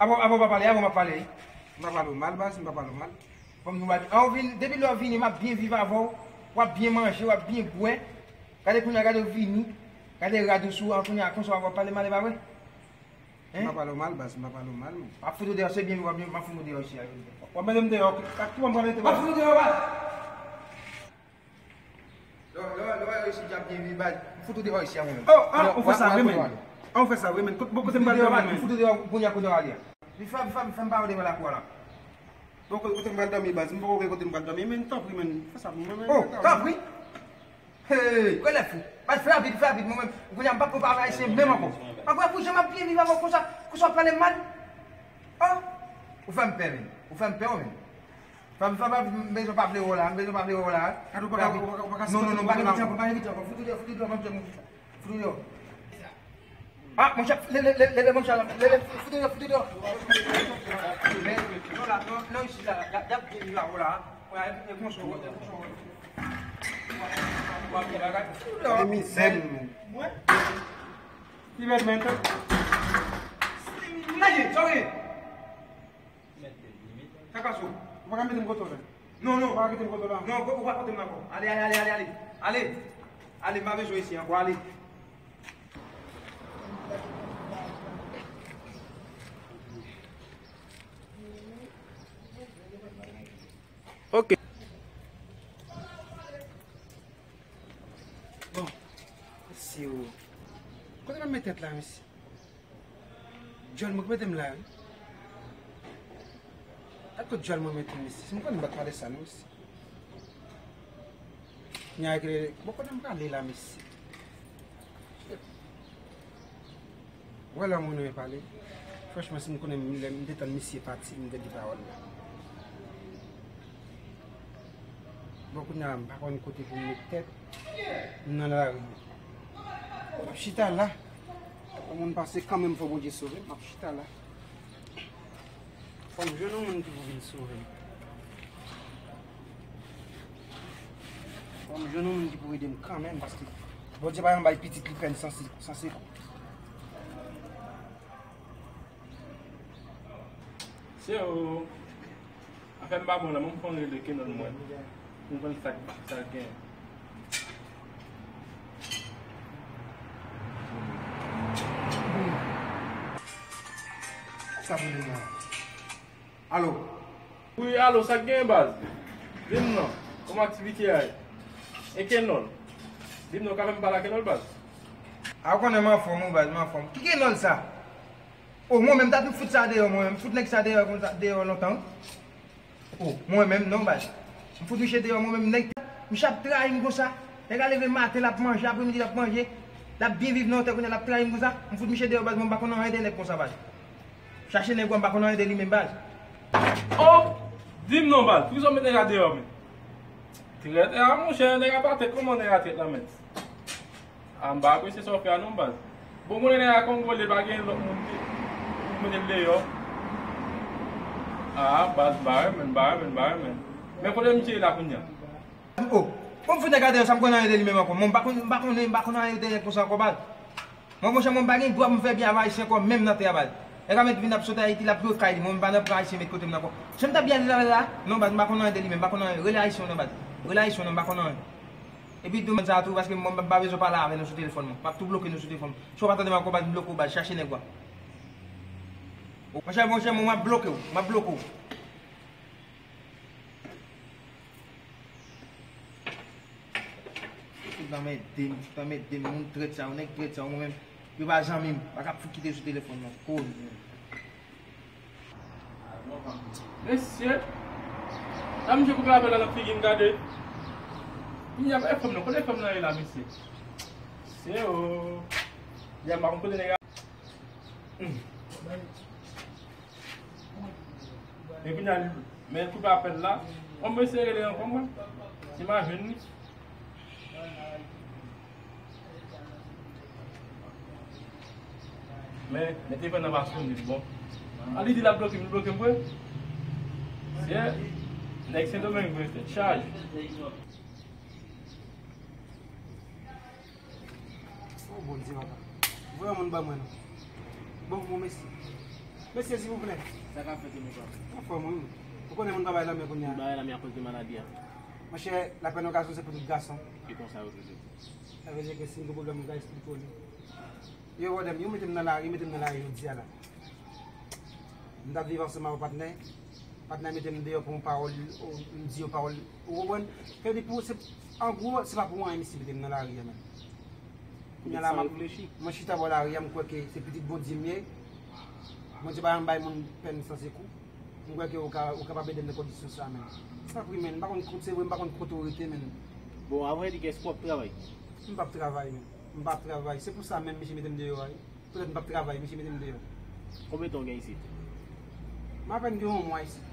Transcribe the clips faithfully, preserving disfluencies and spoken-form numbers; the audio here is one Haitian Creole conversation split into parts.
Apre, apre w pa pale, apre w pa pale. M pa pale w mal, baz, m pa pale w mal. Fò m di w bagay. An, w vin, depi lè w vini, m ap byen viv avè w. W ap byen manje, w ap byen bwè. Gade kounye a, gade w vini. Gade rad ou sou an kounye a, konsa w ap pale mal, e pa vre? Hein? M pa pale w mal, baz, m pa pale w mal, men. M ap fout ou deyò, se byen, m ap fout ou deyò isi a. W ap mete m deyò, ak ki pran mete w deyò? M ap fout ou deyò, baz. Lè, lè, lè w reyisi, w ap byen viv, baz. M fout ou deyò isi a, mwen menm. Oh, ah, ou fè sa vre, men. Ah, ou fè sa vre, men. Kote, bon, kote m pral deyò, men. M fout ou deyò, kounye a, kote w ale a. Li fè, fè, fè m pa wè deyò lakou a la. Bon, kote, kote m pral dòmi, baz. M poko gen kote m pral dòmi, men, tanpri, men. Fè sa pou mwen, men. Oh, tanpri. Hey, kwè lè fou. Baz, fè rapid, fè rapid, mwen menm. Kounye a, m p ap pran pawòl ayisyen menm ankò. Pa kwè pou jan m ap byen viv avè w konsa, konsa w ap pale m mal. Oh, ou fè m pè, men. Ou fè m pè, wi, men. Fè m, fè m, m bezwen pa vle wè w la, m bezwen pa vle wè w la. Gade, ou pa ka, ou pa ka, ou pa ka. Non, non, non, pa gen piti ankò, pa gen piti ankò. Fout ou deyò, fout ou deyò, pa m janm fout ou deyò. Ah, monchè, leve, leve, leve, monchè, leve, fout ou deyò, fout ou deyò. Men, non, la, non, non, isi la, la, y ap vin la, la. Wè, e konsa, e konsa. Wè, wè, wè. E mizè, men. Mwen? Ki mèt, men, tè? Aye, sorry. Kakaso, ou pa ka mete m kote w la. Non, non. Ou pa ka kite m kote w la. Non, ou pa kote m ankò. Ale, ale, ale, ale, ale. Ale. Ale, m pa bezwen isi ankò, ale. Ok. Bon, mesye o. Kote m ap met tèt la, mesye? Djòl mwen k mete m la, wi. Gad kot djòl mwen mete m, mesye. Si m konnen m pa t pale sa, non, mesye. Nya eklere. Bon, kote m prale la, mesye? Wè la moun renmen pale. Franchman, si m konnen m, lè m te tann misye pati, m te di pawòl la. Bon, kounye a, m pa konn kote pou m met tèt. M nan lari. M ap chita la. Yon moun pase kanmenm, fò Bondye sove m. M ap chita la. Fò m jwenn yon moun ki pou vin sove m. Fò m jwenn yon moun ki pou ede m kanmenm, paske Bondye pa janm bay pitit li pèn san se, san sekou. Se ou. Afè m pa bon la, men m fè yon rele Kenòl mwen. Pou m konn sa k, sa k gen. Sa pou nou la. Alo. Wi, alo, sa k gen, baz? Di m non. Kòman aktivite a ye? E Kenòl? Di m non, ka fè m pale a Kenòl, baz? A, ou konnen m anfòm, wi, baz, m anfòm. Ki Kenòl sa? O, mwen menm, dat m fout sa deyò, mwen menm. M fout nèg sa deyò, konsa, deyò lontan, wi. O, mwen menm, non, baz. M fout misye deyò, mwen menm, nèg, misye ap trayi m konsa. Nèg la leve maten, l ap manje, apremidi, l ap manje. L ap byen viv nan otèl, kounye a l ap trayi m konsa. M fout misye deyò, baz, mwen m pa konn anyen de nèg konsa, baz. Chache nèg wè, m pa konn anyen de li menm, baz. O! Di m non, baz. Poukisa w met nèg la deyò, men? Trèt, a, monchè, nèg la pa trèt, kòman nèg la trèt la, men? A, m pa apresye sa w fè a non, baz. Bon, konnen nèg la kongole, pa gen lòt moun ki pou mete l deyò. A, baz, m pa renmen, m pa renmen, m pa renmen. Men kote misye ye la kounye a? O, bon, m fout nèg la deyò, sa m konn anyen de li menm ankò. Mwen, m pa konn, m pa konnen, m pa konn anyen de nèg konsa ankò, baz. Mwen, monchè, mwen, m pa gen dwa pou m fè byen avè Ayisyen ankò, menm nan tè a, baz. Nèg la mèt vin ap sot Ayiti, l ap dwe kay li. Mwen, m pa nan pran Ayisyen met kote m nan ankò. Si m ta byen ale la, non, baz, m pa konn anyen de li menm, m pa konn anyen. Rele Ayisyen w nan, baz. Rele Ayisyen w nan, m pa konn anyen. Epi tou, moun sa a tou, paske mwen, m pa bezwen pale avè nou sou telefòn, mwen. M ap tou bloke nou sou telefòn. Si w pa tande m ankò, baz, m bloke w, baz, chache nèg ou a. Monchè, monchè, mwen, m ap bloke w, m ap bloke w. Tout anmède m, tout anmède m, moun trèt sa yo, nèg trèt sa yo, mwen menm, yo pa zanmi m, pa ka fout kite sou telefòn nan, koz. Mesye, sa misye koupe apèl la nan figi m gade. Kounye a, e fanm nan, kote fanm nan ye la, mesye? Mesye o. Ya, m pa konn kote nèg la. Hmm. Men kounye a, men koupe apèl la. Bon, mwen eseye rele ankò, mwen. Si m a jwenn li. Men, men telefòn nan pa sonnen, bon. A, li di l ap bloke m, li bloke m vre. Sye, nèg Sendomeng vre, tèt chaje. O Bondye, papa. Voye yon moun ban mwen, non. Bon, bon, mèsi. Mesye, silvouplè. Sa k ap fèt, mon frè? Anfòm, wi. Ou konnen moun pa bay lanmè kounye a. Moun pa bay lanmè akoz de maladi a. Monchè, lapèn okazyon se pou tout gason. E konsa yo toujou di. Sa vle di ke si m gen pwoblèm, m ka eksplike w li. Yo, brother m, yo mete m nan lari, yo mete m nan lari jodi a la. M t ap viv ansanm avè patnè. Patnè mete m deyò pou yon pawòl, m di yon pawòl. Ou konprann? Sa vle di pou, se, an gwo, se pa pou anyen misye mete m nan lari a menm. Kounye a la, m ap, mwen chita bò lari a, m kwè ke se pitit Bondye m ye. Bondye pa janm bay moun pèn san sekou. M kwè ke ou ka, ou kapab ede m nan kondisyon sa a, menn. Tanpri, menn, m pa konn kot, se vre, m pa konn kote w rete, menn. Bon, avrèdi, èske w ap travay? M p ap travay, menn. M p ap travay. Se pou sa menm misye mete m deyò a, wi. Petèt m p ap travay, misye mete m deyò. Konbyen tan w gen isit? M apèn gen yon mwa isit.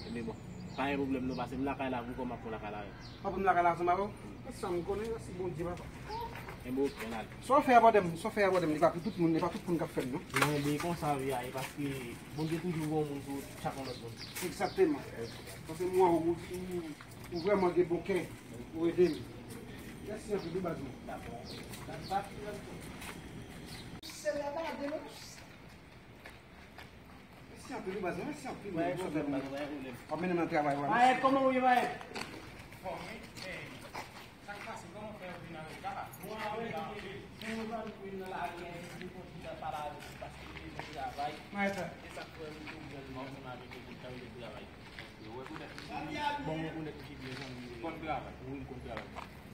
Ebyen bon, pa gen pwoblèm non, pase m lakay la, pou kòman pou lakay la. W ap vin lakay la ansanm avè w? E sa m konnen, mèsi Bondye, papa. Ebyen ok, n ale. Sa w fè a, brother m, sa w fè a, brother m, li pa pou tout moun, li pa tout moun k ap fè l, non. Non, ebyen konsa vi a ye, paske Bondye toujou voye yon moun pou chak yon lòt moun. Egzakteman. Paske m wè ou, ou, ou vrèman gen bon kè, ou ede m. Mèsi anpil, wi, baz mwen. Dakò. Sèl la pa de nou. Mèsi anpil, wi, baz mwen, mèsi anpil. Pa gen pwoblèm, baz, pa gen pwoblèm. W ap mennen m nan travay, wi. Mayèt, kòman w ye, Mayèt? Bon, wi, eh, sa k pase, kòman fè w vin avèk la? Bon, avèk, eh, se yon zanmi pou vin nan lari a, epi li konn ki jan pale avèk li, paske li bezwen travay. Mayèt. Se sa k fè m toujou ansanm avèk li pou l ta vin travay. Yo, wè, kounye a, bon, mwen konnen ki byen zanmi li ye. Konn travay? Wi, m konn travay.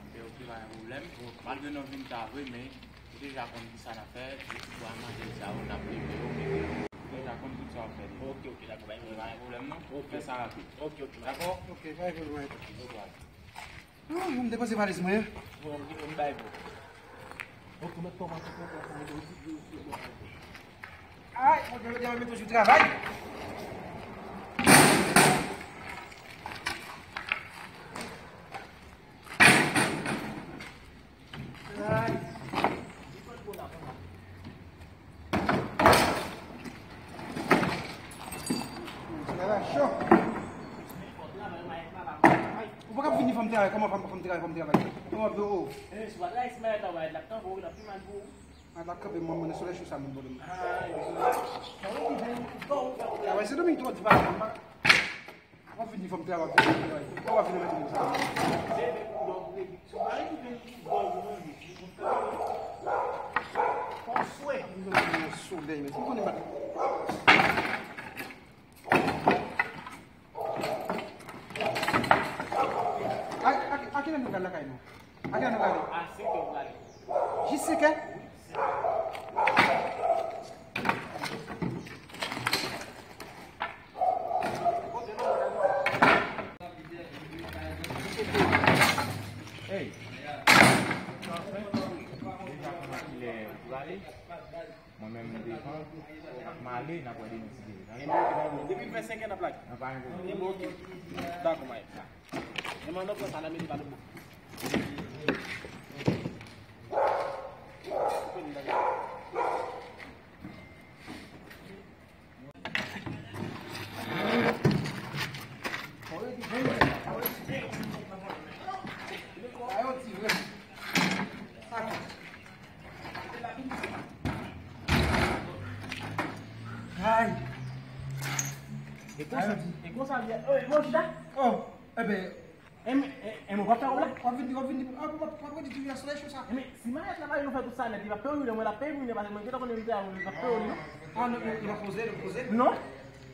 Ebyen, ok, pa gen pwoblèm. Malgre nou vin ta vre, men ou deja konn ki sa n ap fè, de ti bwa manje sa yo, n ap leve yo, mete yo. Ou deja konn tout sa w ap fè deja. Ok, ok, dakò, pa gen pwoblèm. Pa gen pwoblèm, non? Ok. Fè sa rapid. Ok, ok. Dakò? Ok, pa gen pwoblèm. Ok, bye. Ooh, m depoze valiz mwen. Bon, m bay pou. Ok, mèt kòmanse konprann sa, m di, di, di, di, di. Ay, mwen te mete mwen toujou travay. Ay. Travay cho. Ou pa ka vini fè m travay, kòman fè m, fè m travay, fè m travay? Kòman vle ou? Eh, si w pa travay, si mayèt la, mayèt la, tankou, l ap pi mal pou ou. Mayèt la kanpe, mwen, mwen, solèy cho sa, menm, bòdè m. Ah, travay se Dominique twò di pa, mwen, pa. W ap vini fè m travay, w ap vini fè m travay. Ou pa vini mete m konsa. Yon solèy, men, si m konnen bat. A, a, a kilè nou pral lakay nou? A kilè nou prale? A senkè nou prale. Jis senkè? Hey. Deja konn a kilè ou prale? Mwen menm m devan, m ale, n ap wè demen si Dye vle. Depi l fè senkè n ap lage. Nan pa gen pwoblèm. Ebyen ok. Dakò, Mayèt. Ebyen nou pran sa la mete pa lòt bò. Ay. E konsa, e konsa, e konsa. Oh, ebyen, E men, e, e men, w ap fè w la? W ap vin, w ap vin, w ap, w ap, w ap redi tou, yè, solèy cho sa. E men, si mayèt la pa vin fè tout sa nèt, li p ap peye w, mwen l ap peye w, li pa, mwen gentan konnen li te a, li p ap peye w, non? Ah, non, nou, nou pa poze, nou poze? Non.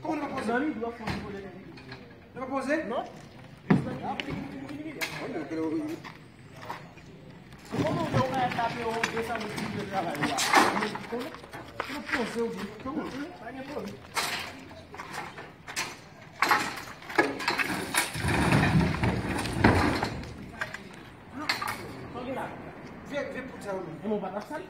Kòman nou pa poze? Non, li dwe fon, li poze. Nou pa poze? Non. Vini, vini, vini, vini. Kòman w fè w mayèt la peye w de san mil pou travay la? Kòman? Nou poze, ou di, kòman? Pa gen pwoblèm. Vye, vye poud sa yo menm. E mwen pa t ap sal.